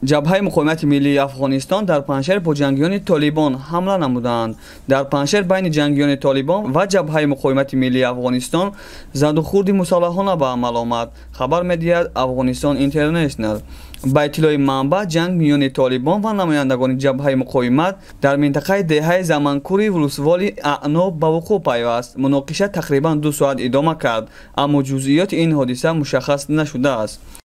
Ҷабҳаи муқовимати миллии Афғонистон дар Панҷшер бо ҷангиёни Толибон ҳамла намуданд. Дар Панҷшер байни ҷангиёни Толибон ва Ҷабҳаи муқовимати миллии Афғонистон задухӯрди мусаллаҳона ба амал омад, хабар медиҳад Афғонистон Интернешнал. Ба иттилои манбаъ, ҷанг миёни Толибон ва намояндагони Ҷабҳаи муқовимат дар минтақаи деҳаи Заманкури вулусволи Аъноб ба вуқӯъ пайваст. Муноқиша тақрибан 2 соат идома кард, аммо ҷузъиёти ин ҳодиса мушаххас нашудааст.